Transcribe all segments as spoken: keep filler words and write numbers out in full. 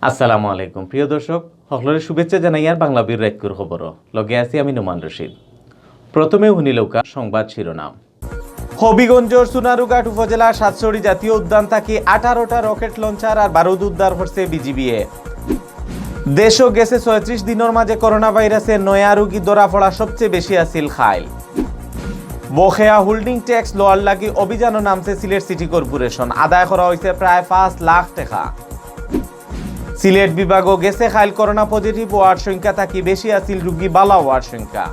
আসসালামু আলাইকুম প্রিয় দর্শক, হকলরে শুভেচ্ছা জানাইয়ার বাংলা বীর রাইতকুর খবরো। লগে আছি আমি নোমান রশিদ। প্রথমে হুনিলউক্কা সংবাদ শিরোনাম। হবিগঞ্জর সোনারুঘাট উপজেলার সাতছড়ি জাতীয় উদ্যান থাকি আঠারোটা রকেট লঞ্চার আর বারুদ উদ্ধার করছে বিজিবিএ। দেশো গেছে ছয়ত্রিশ দিনর মাঝে করোনা ভাইরাসে নয়া রোগী ধরা পড়া সবচেয়ে বেশি আছিল খাইল। বকেয়া হোল্ডিং ট্যাক্স লওয়ার লাগি অভিযানও নামছে সিলেট সিটি কর্পোরেশন। আদায় করা হয়েছে প্রায় পাঁচ লাখ টাকা। সিলেট বিভাগও গেছে খাইল করোনা পজিটিভ হওয়ার সংখ্যা থাকি বেশি আছিল রুগী বালা হওয়ার সংখ্যা।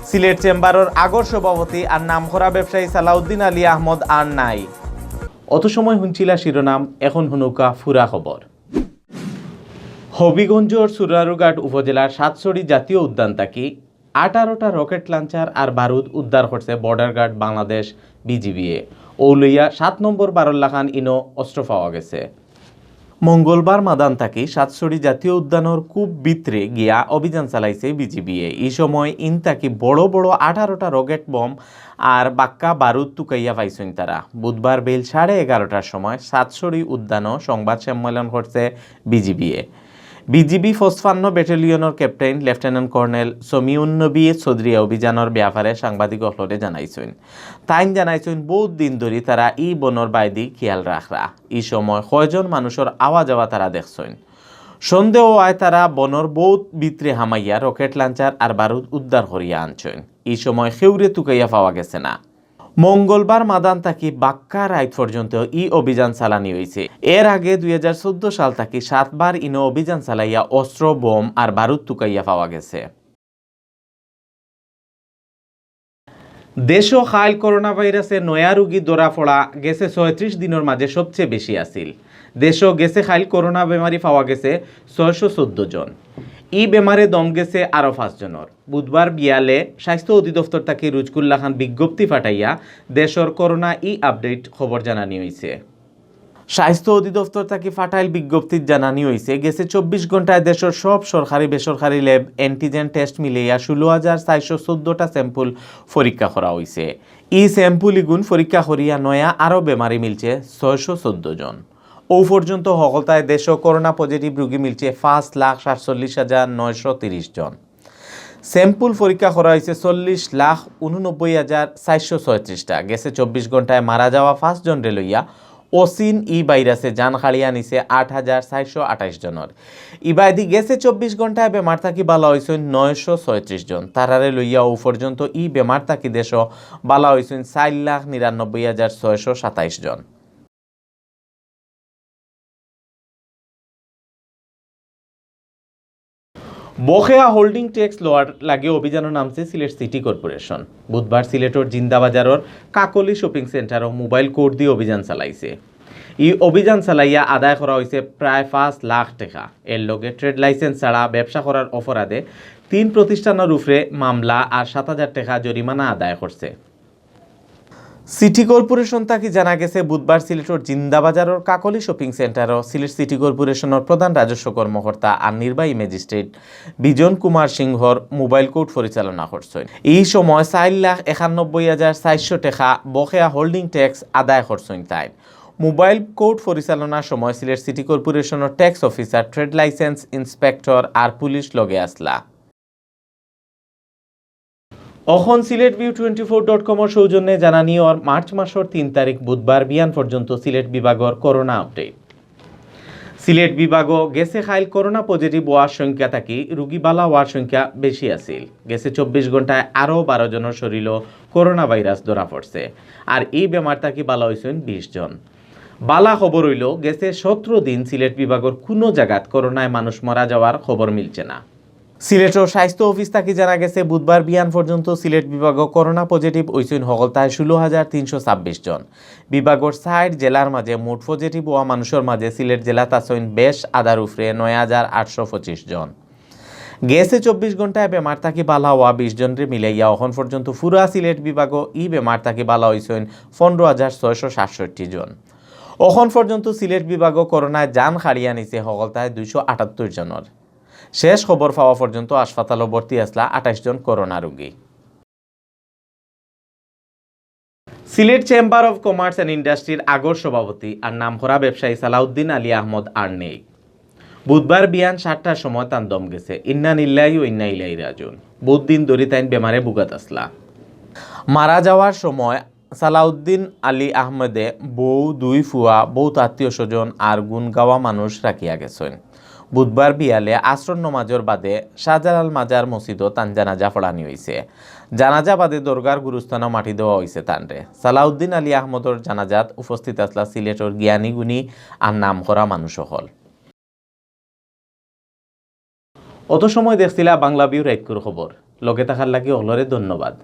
সিলেট চেম্বারর আগর সভাপতি আর নামকরা ব্যবসায়ী সালাউদ্দিন আলী আহমদ আর নাই। অত সময় হুনছিলা শিরোনাম, এখন হুনউক্কা ফুরা খবর। হবিগঞ্জর সোনারুঘাট উপজেলার সাতছড়ি জাতীয় উদ্যান থাকি আঠারোটা রকেট লঞ্চার আর বারুদ উদ্ধার করছে বর্ডার গার্ড বাংলাদেশ বিজিবিএ। ও লইয়া সাত নম্বর বারর লাখান ইনো অস্ত্র পাওয়া গেছে। মঙ্গলবার মাদান থাকি সাতছড়ি জাতীয় উদ্যানর খুব ভিতরে গিয়া অভিযান চালাইছে বিজিবিএ। ই সময় ইন থাকি বড় বড় আঠারোটা রকেট বোম আর বাক্কা বারুদ তুকাইয়া পাইছইন তারা। বুধবার বেইল সাড়ে এগারোটার সময় সাতছড়ি উদ্যানও সংবাদ সম্মেলন করছে বিজিবিএ। বিজিবি পঁচপান্ন ব্যাটালিয়নর ক্যাপ্টেন লেফটেন্যান্ট কর্নেল সমীউন নবী চৌধুরীয়ে অভিযানর ব্যাপারে সাংবাদিক অকলরে জানাইছইন। তাইন জানাইছইন, বহুত দিন ধরি তারা ই বনর বায়দি খিয়াল রাখরা। ই সময় কয়জন মানুষর আওয়া যাওয়া তারা দেখছইন। সন্দেহ অয় তারা বনর বহুত ভিতরে হামাইয়া রকেট লঞ্চার আর বারুদ উদ্ধার করিয়া আনছইন। ই সময় কেউরে তুকাইয়া পাওয়া গেছে না। মঙ্গলবার মাদান থাকি বাক্কা রাইত পর্যন্ত ই অভিযান চালানি হইছে। এর আগে দুই হাজার চৌদ্দ সাল থাকি সাতবার ইনো অভিযান চালাইয়া অস্ত্র, বোম আর বারুদ তুকাইয়া পাওয়া গেছে। দেশো খাইল করোনা ভাইরাসে নয়া রোগী ধরা পড়া গেছে ছয়ত্রিশ দিনর মাঝে সবচেয়ে বেশি আছিল। দেশো গেছে খাইল করোনা বেমারি পাওয়া গেছে ছয়শো চৌদ্দ জন। ই বেমারে দম গেছে আরো পাঁচ জনর। বুধবার বিয়ালে স্বাস্থ্য অধিদপ্তর থাকি রুজকুল্লা খান বিজ্ঞপ্তি ফাটাইয়া দেশর করোনা ই আপডেট খবর জানানি হইছে। স্বাস্থ্য অধিদপ্তর থাকি ফাটাইল বিজ্ঞপ্তিত জানানি হইছে, গেছে চব্বিশ ঘন্টায় দেশর সব সরকারি বেসরকারি ল্যাব অ্যান্টিজেন টেস্ট মিলাইয়া ষোলো হাজার চারশো চৌদ্দটা স্যাম্পল পরীক্ষা করা হইছে। ই স্যাম্পল ইগুন পরীক্ষা করিয়া নয়া আরো বেমারি মিলছে ছয়শো চৌদ্দ জন। ও পর্যন্ত হকলতায় দেশো করোনা পজিটিভ রোগী মিলছে পাঁচ লাখ সাতচল্লিশ হাজার নয়শো তিরিশ জন। স্যাম্পল পরীক্ষা করা হইছে চল্লিশ লাখ উননব্বই হাজার চারশো ছয়ত্রিশটা। গেছে চব্বিশ ঘন্টায় মারা যাওয়া পাঁচ জনরে লইয়া অচিন ই ভাইরাসে জান কাড়িয়া নিছে আট হাজার চারশো আঠাইশ জনর। ইবায়দি গেছে চব্বিশ ঘন্টায় বেমার থাকি বালা হইছইন নয়শো ছয়ত্রিশ জন। তারারে লইয়া ও পর্যন্ত ই বেমার থাকি দেশো বালা হইছইন চার লাখ নিরানব্বই হাজার ছয়শো সাতাইশ জন। বকেয়া হোল্ডিং ট্যাক্স লওয়ার লাগি অভিযানও নামছে সিলেট সিটি কর্পোরেশন। বুধবার সিলেটর জিন্দাবাজারর কাকলি শপিং সেন্টারও মোবাইল কোর্ট দিয়া অভিযান চালাইছে। ই অভিযান চালাইয়া আদায় করা হইছে প্রায় পাঁচ লাখ টাকা। এর লগে ট্রেড লাইসেন্স ছাড়া ব্যবসা করার অপরাধে তিন প্রতিষ্ঠানর উপরে মামলা আর সাত হাজার টাকা জরিমানা আদায় করছে। সিটি কর্পোরেশন থাকি জানা গেছে, বুধবার সিলেটর জিন্দাবাজারর কাকলি শপিং সেন্টারও সিলেট সিটি কর্পোরেশনর প্রধান রাজস্ব কর্মকর্তা আর নির্বাহী ম্যাজিস্ট্রেট বিজন কুমার সিংহর মোবাইল কোর্ট পরিচালনা করছইন। ই সময় চার লাখ একানব্বই হাজার চারশো টাকা বকেয়া হোল্ডিং ট্যাক্স আদায় করছইন তাইন। মোবাইল কোর্ট পরিচালনার সময় সিলেট সিটি কর্পোরেশনর tax officer, trade licence inspector আর পুলিশ লগে আসলা। অখন Sylhet view twenty four dot কমর সৌজন্যে জানানি অর মার্চ মাসর তিন তারিখ বুধবার বিয়ান পর্যন্ত সিলেট বিভাগর করোনা আপডেট। সিলেট বিভাগও গেছে খাইল করোনা পজিটিভ হওয়ার সংখ্যা থাকি রুগী বালা হওয়ার সংখ্যা বেশি আছিল। গেছে চব্বিশ ঘন্টায় আরও বারো জনর শরীরও করোনা ভাইরাস ধরা পড়ছে। আর এই বেমার থাকি বালা হইছইন বিশ জন। বালা খবর হইল, গেছে সতেরো দিন সিলেট বিভাগর কোনো জাগাত করোনায় মানুষ মারা যাওয়ার খবর মিলছে না। সিলেটর স্বাস্থ্য অফিস থাকি জানা গেছে, বুধবার বিয়ান পর্যন্ত সিলেট বিভাগও করোনা পজিটিভ হইছইন হকলতায় ষোলো হাজার তিনশো ছাব্বিশ জন। বিভাগর চাইর জেলার মাঝে মোট পজিটিভ হওয়া মানুষর মাঝে সিলেট জেলাত আছইন বেশ আদার উপরে নয় হাজার আটশো পঁচিশ জন। গেছে চব্বিশ ঘন্টায় বেমার থাকি বালা হওয়া বিশ জনরে মিলাইয়া অখন পর্যন্ত পুরা সিলেট বিভাগও ই বেমার থাকি বালা হইছইন পনেরো হাজার ছয়শো সাতষট্টি জন। অখন পর্যন্ত সিলেট বিভাগও করোনায় জান কাড়িয়া নিছে হকলতায় দুইশো আটাত্তর জনর। শেষ খবর পাওয়া পর্যন্ত হাসপাতালও ভর্তি আসলা আঠাইশ জন করোনা রোগী। Sylhet chamber of commerce and ইন্ডাস্ট্রির আগর সভাপতি আর নামকরা ব্যবসায়ী সালাউদ্দিন আলী আহমদ আর নেই। বুধবার বিয়ান সাতটার সময় তান দম গেছে। ইন্না লিল্লাহি ওয়া ইন্না ইলাইহি রাজিউন। বহুত দিন ধরি তাইন বেমারে ভুগাত আছলা। মারা যাওয়ার সময় সালাউদ্দিন আলী আহমদে বউ, দুই ফুয়া, বহুত আত্মীয় স্বজন আর গুণ গাওয়া মানুষ রাখিয়া গেছইন। বুধবার বিয়ালে আসরর নমাজর বাদে শাহজালাল মাজার মসজিদো তান জানাজা পড়ানি অইছে। জানাজা বাদে দরগার গুরুস্থানো মাটি দেওয়া অইছে তানরে। সালাউদ্দিন আলী আহমদর জানাজাত উপস্থিত আছলা সিলেটর জ্ঞানী গুণী আর নামকরা মানুষ অকল। অত সময় দেখছিলা বাংলা ভিউ রাইতকুর খবর। লগে থাকার লাগি অকলরে ধন্যবাদ।